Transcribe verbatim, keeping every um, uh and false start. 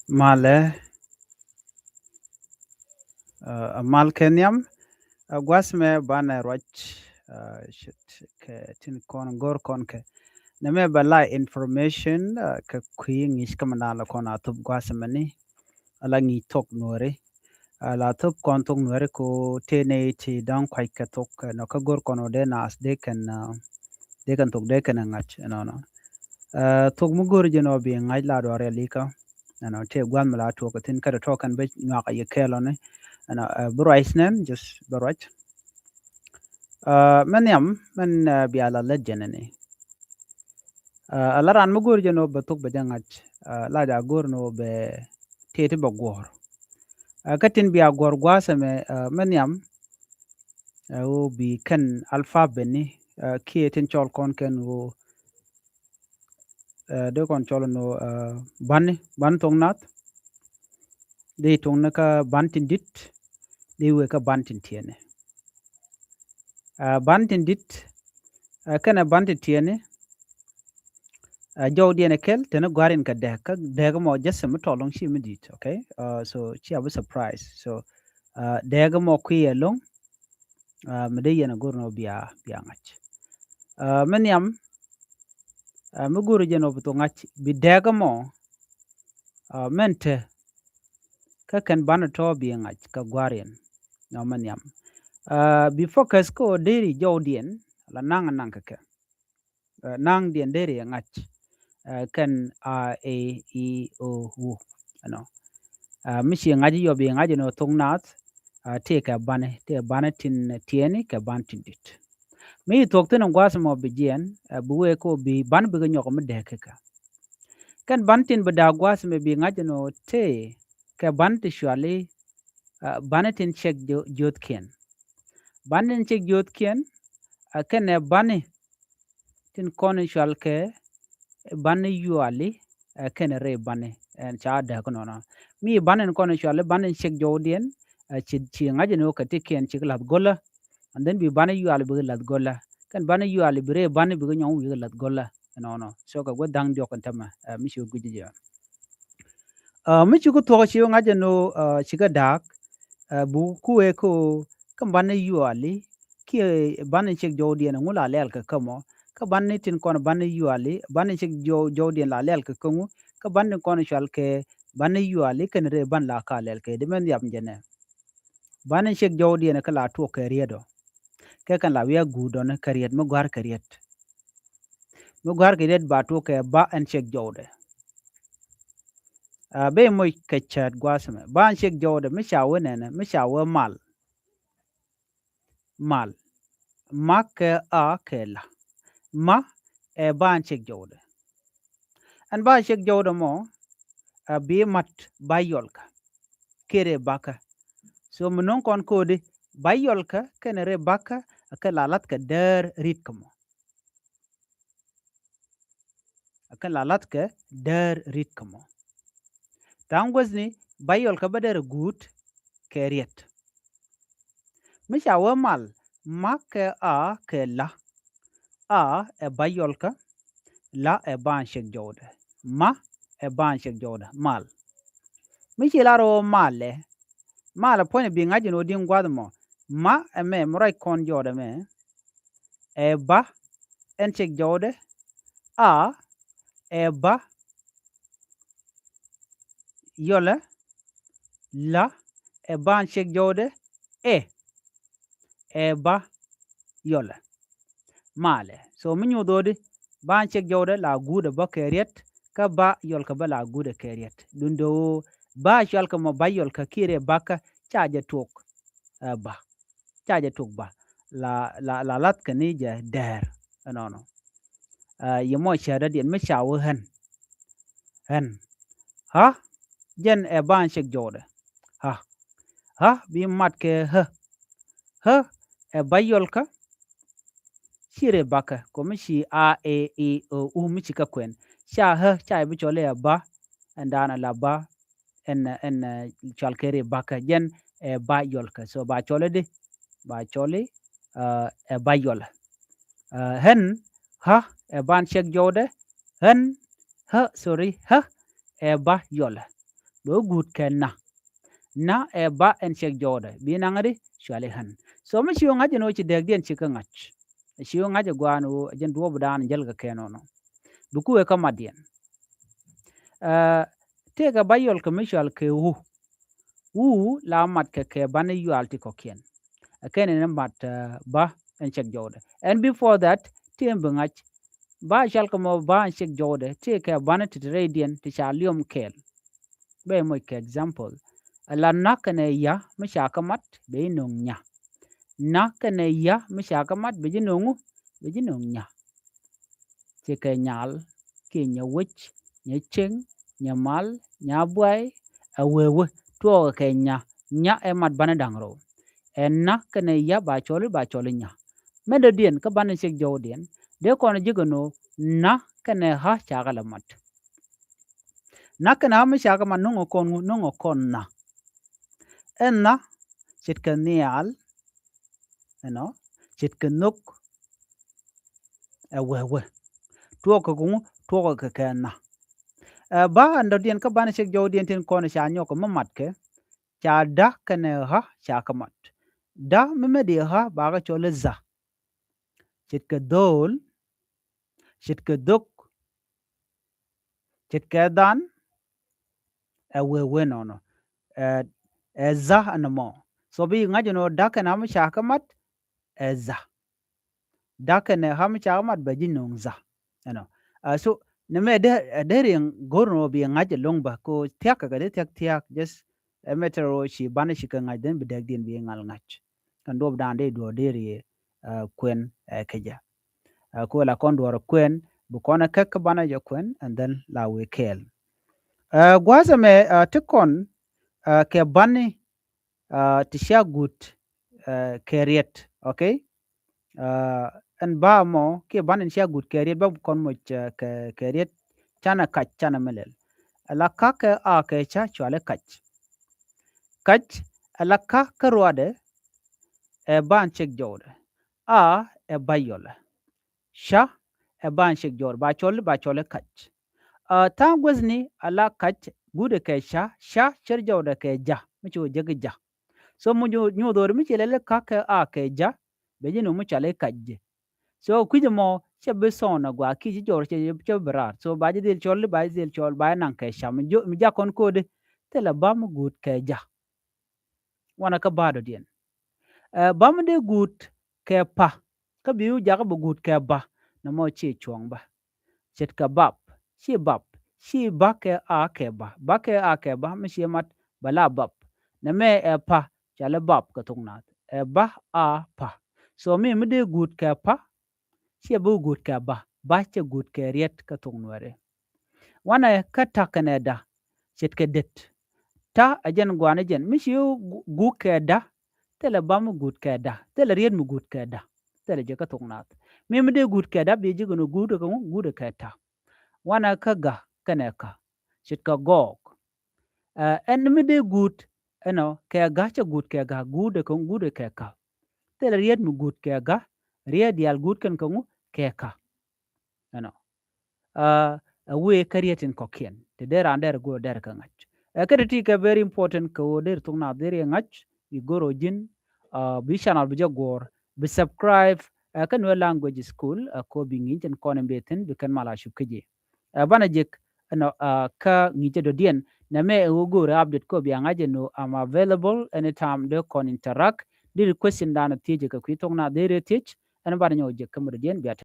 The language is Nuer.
Malɛ, ɛ, ɛ mal kɛ nhiam, ɛ, gua̱th mɛ banɛ ruac, ɛ, ce̱t kɛ tin kɔn go̱r kɔn kɛ. Nɛ mɛ bɛ la information, ɛ, kɛ kui̱ ŋi̱i̱c kä mɛ da̱a̱n lɛ kɔn a thop gua̱th mɛ ni. Ala ŋi̱i̱c thok nuɔ̱ri. Ala thop kɔn thok nuɔ̱ri ko tëë nɛ ti da̱ŋ kua̱c kɛ thok, ɛ, nɔ kä go̱r kɔn wä dee naath dee kɛn, ɛ, dee kɛn thok dee kɛn ɛ ŋa̱c, ɛnɔnɔ. Ɛ, thok mi go̱r jɛn ɔ bi ŋa̱c la duɔ̱ɔ̱r yɛ likä. Ɛnɔ tëë gua̱n mi la tuɔk kɛ thi̱n kä dee tɔ̱ kɛn bä nyuak a yɛ kɛɛl ɔni. Ɛnɔ, ɛ, bi ruac nɛn, just bi ruac. Ɛ, mɛ nhiam, mɛn, ɛ, bia la lät jɛn ɛni. Ɛ, a la ran mi go̱r jɛn ɔ bɛ thok bɛ jɛ ŋa̱c. Ɛ, la ja go̱r ni ɔ bɛ tëë ti bɛ guɔ̱ɔ̱r. Ɛ, kä tin bia guɔ̱ɔ̱r gua̱a̱th ɛmɛ, ɛ, mɛ nhiam, ɛ, ɣöö bi kɛn alphabet ni, ɛ, kiɛ tin cɔl kɔn kɛn ɣöö, ɛ, dee kɔn cɔl ni ɣöö, ɛ, bani, bani thok nath. Dee thok ni kä bani tin di̱t, dee wee kä bani tin tiɛɛni. Ɛ, bani tin di̱t, ɛ, kɛnɛ bani tin tiɛɛni, ɛ, jɔwdiɛn ɛ kɛl, teni gua̱r in kɛ dɛk, kä dɛk mɔ just mi tɔl lɔŋ ci mi di̱t, okay? Ɛ, so, ci a bi surprise. So, ɛ, dɛk mɔ kui̱ ɛlɔ̱ŋ, ɛ, mi dee yɛn a go̱r ni ɔ bia, bia ŋa̱c. Ɛ, mɛ nhiam, ɛ, mi go̱r jɛn ɔ bi thok ŋa̱c, bi dɛk mɔ, ɛ, mɛn te, kä kɛn banɛ tɔ̱ bi ŋa̱c kɛ gua̱r in, nɔ mɛ nhiam. Ɛ, bi focus kä ɔ deri jɔwdiɛn, la naŋ naŋ kɛ kɛ. Ɛ, naŋdiɛn deri ŋa̱c, ɛ, kɛn a, e, i, o, u, ɛnɔ. Ɛ, mi ci ŋa̱c yɔ bi ŋa̱c ɛn ɔ thok nath, ɛ, tëë kɛ bani, tëë bani tin tiɛɛni kɛ bani tin di̱t. Mi ci thuɔ̱k thi̱n in gua̱a̱th mɔ bi jiɛn, ɛ, bi wee kä ɔ bi bani bikɛ nyɔk mi dee kɛ kɛ. Kɛn bani tin bi da̱a̱ gua̱a̱th mɛ bi ŋa̱c ɛn ɔ tëë kɛ bani ti cuali, ɛ, bani tin cɛk jo-, jo̱o̱thkiɛn. Bani tin cɛk jo̱o̱thkiɛn, ɛ, kɛnɛ bani tin kɔn in cual kɛ bani yuali, ɛ, kɛnɛ rɛy bani, ɛn ca dääk nɔnɔ. Mi bani in kɔn in cuali bani in cɛk jɔwdiɛn, ɛ, ci, ci ŋa̱c in wä kɛ ti kiɛn cik lath go̱lä. And then bi bani yuali bi lath go̱lä. Kɛn bani yuali bi rɛy bani bi kɛ nyɔŋ wi̱i̱ kɛ lath go̱lä. Ɛnɔnɔ. So kɛ guä dha̱ŋ diɔk in tämɛ, ɛ, mi ci wä gui̱c jɛ. Ɛ, mi ci ku thuɔk ci wä ŋa̱c in wä, ɛ, cikɛ da̱a̱k, ɛ, bi ku wee kä kä bani yuali, kiɛ bani cɛk jɔwdiɛn ŋu la lɛl kɛ kä mɔ, kä bani tin kɔn bani yuali, bani cɛk jɔw-, jɔwdiɛn la lɛl kɛ kä ŋu, kä bani kɔn cual kɛ bani yuali kɛn rɛy bani la ka lɛl kɛ di mɛn dhiam jɛnɛ. Bani cɛk jɔwdiɛn kä la tuɔk kɛ riet ɔ. Kɛ kɛn la wiak guut dɔni kɛ riet mi gua̱r kɛ riet. Mi gua̱r kɛ riet ba tuɔk kɛ ba ɛn cɛk jɔwdɛ. Ɛ, ben moc kɛ cäät gua̱a̱th ɛmɛ. Ba ɛn cɛk jɔwdɛ mi ca wee nɛnɛ, mi ca wee mal. Mal. Ma kɛ a kɛ la. Ma ɛ ba ɛn cɛk jɔwdɛ. Ɛn ba cɛk jɔwdɛ mɔ, ɛ, bi mat ba yɔlkä kiɛ rɛy bakä. So mi no̱ŋ kɔn ko̱di ba yɔlkä kɛnɛ rɛy bakä, ɛ kɛ la lath kɛ däär ri̱t kä mɔ. Ɛ kɛ la lath kɛ däär ri̱t kä mɔ. Tha̱a̱ŋ guäthni ba yɔlkä bä derɛ guut kɛ riet. Mi ca wee mal, ma kɛ a kɛ la. A ɛ ba yɔlkä, la ɛ ba ɛn cɛk jɔwdɛ. Ma ɛ ba ɛn cɛk jɔwdɛ, mal. Mi ci lar ɣöö malɛ, malɛ puɔ̱nyɛ bi ŋa̱c in ɣöö di̱ŋ gua̱th mɔ. Ma ɛmɛ mi ruac kɔn jɔwdɛ mɛ, ɛ ba ɛn cɛk jɔwdɛ. A ɛ ba yɔlɛ. La ɛ ba ɛn cɛk jɔwdɛ. Ɛ ɛ ba yɔlɛ. Malɛ. So mi nyuuth ɣöödi ba ɛn cɛk jɔwdɛ la guutdɛ bä kɛ riet, kä ba yɔlkä bä la guutdɛ kɛ riet. Duundɛ ɣöö ba cual kɛ mɔ ba yɔlkä kiɛ rɛy bakä ca jɛ tuɔk, ɛ, ba. Ca jɛ tuɔk ba. La, la, la lath kɛ ni jɛ däär. Ɛnɔnɔ. Ɛ, yɛ mɔ cäätdädiɛn mi ca wee ɣän. Ɣän. Ɣä, jɛn ɛ ba ɛn cɛk jɔwdɛ. Ɣä. Ɣä, bi mat kɛ ɣä. Ɣä ɛ ba yɔlkä. Ci rɛy bakä, kɔ mi ci a, e, i, o, u mi ci kä kuɛn. Ca ɣä, ca bi cɔl i̱ ɛ ba, ɛn daanɔ la ba, ɛn, ɛn, ɛ, cɔal kɛ rɛy bakä, jɛn ɛ ba yɔlkä. So ba cɔl i̱ di, ba cɔl i̱, ɛ, ɛ ba yɔlä. Ɛ, ɣän, ɣä, ɛ ba ɛn cɛk jɔwdɛ, ɣän, ɣä, sorry, ɣä, ɛ ba yɔlä. bɛ wä guut kɛ na. Na ɛ ba ɛn cɛk jɔwdɛ bi naŋ ri cuali ɣän. So mi ci wä ŋa̱c ɛn ɣöö ci dɛɛkdiɛn ci kä ŋa̱c. Ci wä ŋa̱c ɛ gua̱a̱n ɣöö ɛ jɛn duɔɔpdan jäl kɛ kɛn ɣɔnɔ. Bi kuɛ kä matdiɛn. Ɛ, tëëkɛ ba yɔl kɛ mi cual kɛ wu. Wu la mat kɛ kɛ bani yual ti kɔkiɛn. Ɛ kɛn in mat, ɛ, ba ɛn cɛk jɔwdɛ. And before that, ti ɛn bi ŋa̱c. Ba cual kɛ mɔ ba ɛn cɛk jɔwdɛ. Tëëkɛ bani ti ti rɛydiɛn ti ca liɔm kɛɛl. Bɛ moc kɛ example. Ɛ la na kɛnɛ ya mi ca kä mat bɛ ji̱ no̱ŋ nya. Na kɛnɛ ya mi ca kä mat bɛ ji̱ no̱ŋ wu, bɛ ji̱ no̱ŋ nya. Ci kɛ nyal, kiɛ nyɛ wec, nyɛ cieŋ, nyɛ mal, nyɛ buay, ɛ wee wee, tuɔɔkɛ kɛ nya, nya ɛ mat bani da̱ŋ rɛw. Ɛ na kɛnɛ ya ba cɔli, ba cɔli nya. Mɛ dɔ̱diɛn kä bani cɛk jɔwdiɛn, dee kɔn ji̱ kɛ no̱, na kɛnɛ ɣä ca kɛ lɛ mat. Na kɛnɛ ɣä mi ca kɛ mat no̱ŋɛ kɔn ŋu, no̱ŋɛ kɔn na. Ɛn na, ce̱tkɛ nhial, ɛnɔ, ce̱tkɛ nhök, ɛ wee wee. Tuɔɔkɛ kɛ ŋu, tuɔɔkɛ kɛ kɛ na. Ɛ ba ɛn dɔ̱diɛn kä bani cɛk jɔwdiɛn tin kɔn ca nyɔk mi matkɛ, ca da kɛnɛ ɣä ca kɛ mat. Da mi mɛ di ɣä ba kɛ cɔl i̱ dha. Ce̱tkɛ dho̱o̱l, ce̱tkɛ dhök, ce̱tkɛ dhan, ɛ wee wee nɔnɔ. Ɛ, ɛ dha ɛn mɔ. So bi ŋa̱c ɛn ɣöö da kɛnɛ ɣä mi ca kɛ mat, ɛ dha. Da kɛnɛ ɣä mi ca kɛ mat bɛ ji̱ no̱ŋ dha. Ɛnɔ. Ɛ, so, nɛmɛ dee, ɛ dee riɛŋ go̱r ɛn ɣöö bi ŋa̱c ɛlɔ̱ŋ bä, kɛ ɣöö thia̱k kɛ kɛ dee thia̱k thia̱k, just ɛ mɛtɛr ɣöö ci banɛ ci kɛ ŋa̱c, then bi dɛkdiɛn bi ŋa̱l ŋa̱c. Kɛn duɔ̱ɔ̱pdan dee duɔ̱ɔ̱r dee riee, ɛ, kuɛn, ɛ, kɛ jɛ. Ɛ, kɛ ɣöö la kɔn duɔ̱ɔ̱r kuɛn, bi kɔn ɛ käk kä banɛ jɛ kuɛn, and then la wee kɛɛl. Ɛ, gua̱a̱th ɛmɛ, ɛ, ti kɔn, ɛ, kɛ bani, ɛ, ti cia guut, ɛ, kɛ riɛt, okay? Ɛ, ɛn ba mɔ, kiɛ bani ti cia guut kɛ riɛt, ba kɔn moc, ɛ, kɛ, kɛ riɛt, canɛ kac, canɛ mi lɛl. Ɛ la ka kɛ a kɛ ca cuali kac. Kac, ɛ la ka kä ruadɛ, ɛ ban cɛk jɔwdɛ. A, ɛ ba yɔlɛ. Ca, ɛ ban cɛk jɔwdɛ. Ba cɔl, ba cɔl i̱ kac. Ɛ, tha̱a̱ŋ guäthni, ɛ la kac, guudɛ kɛ ca, ca, cɛr jɔwdɛ kɛ ja, mi ci wä jek i̱ ja. So mi nyu-, nyuuth ɣöö mi ci lɛl i̱ ka kɛ a kɛ ja, bɛ ji̱ no̱o̱ŋ mi cɔal i̱ kac jɛ. So kui̱c ɛmɔ cɛ bi thɔɔn agɔaa kiɛ ci jɔɔr cɛ, cɛ bi raar. So ba ji̱ dhil cɔl, ba ji̱ dhil cɔl, ba ji̱ naŋ kɛ ca mi jak kɔn ko̱o̱di, thilɛ ba mi guut kɛ ja. Wanɛ kä ba dɔ̱diɛn. Ɛ, ba mi dee guut kɛ pa, kä bi wä jakä bi guut kɛ ba, nɔmɔ ci cuɔ̱ŋ ba. Ce̱tkɛ bap, ci bap, ci ba kɛ a kɛ ba, ba kɛ a kɛ ba, mi ci mat, ba la bap. Nɛmɛ ɛ pa, cɔal i̱ bap kɛ thok naath. Ɛ ba a pa. So mi, mi dee guut kɛ pa, ciɛ bi guut kɛ ba, ba cɛ guut kɛ riɛt kä thok nuɛɛri. Wanɛ kä ta kɛnɛ da, ce̱tkɛ det. Ta ɛ jɛn gua̱a̱n ɛ jɛn, mi ci gu-, guut kɛ da, thilɛ ba mi guut kɛ da, thilɛ riet mi guut kɛ da, thilɛ jɛ kä thok naath. Mi, mi dee guut kɛ da, bi ji̱ kɛ nɔ guut kɛ ŋu, guut kɛ ta. Wanɛ kä ga kɛnɛ ka, ce̱tkɛ gɔɔk. Ɛ, ɛn mi dee guut, ɛnɔ, kɛ ga, cɛ guut kɛ ga, guut kɛ ŋu, guut kɛ ka. Thilɛ riet mi guut kɛ ga, riet diaal guut kɛn kɛ ŋu, kɛ ka. Ɛnɔ. Ɛ, ɛ wee kä riet in kɔ̱kiɛn. Ti dee raan dɛr go̱o̱r dɛr kä ŋa̱c. Ɛ, kä ti ti kɛ very important kɛ ɣöö dee thok naath dee riɛ ŋa̱c, bi go̱o̱r ɣöö ji̱n, ɛ, bi channel bi jɛ guɔ̱ɔ̱r, bi subscribe, ɛ, kä Nuer Language School, ɛ, kɔ bi ŋi̱i̱c ɛn kɔn in bee thi̱n, bi kɛn mal a cup kä ji̱. Ɛ, banɛ jek, ɛnɔ, ɛ, kä ŋi̱i̱cä dɔ̱diɛn, nɛmɛ ɛ ɣöö go̱o̱rɛ update kɔ bia ŋa̱c ɛn ɣöö I'm available anytime dee kɔn interact, dee question dan thiec kɛ kui̱ thok naath dee riɛ thiec, ɛn banɛ nyɔk jek kä mi dɔ̱diɛn bia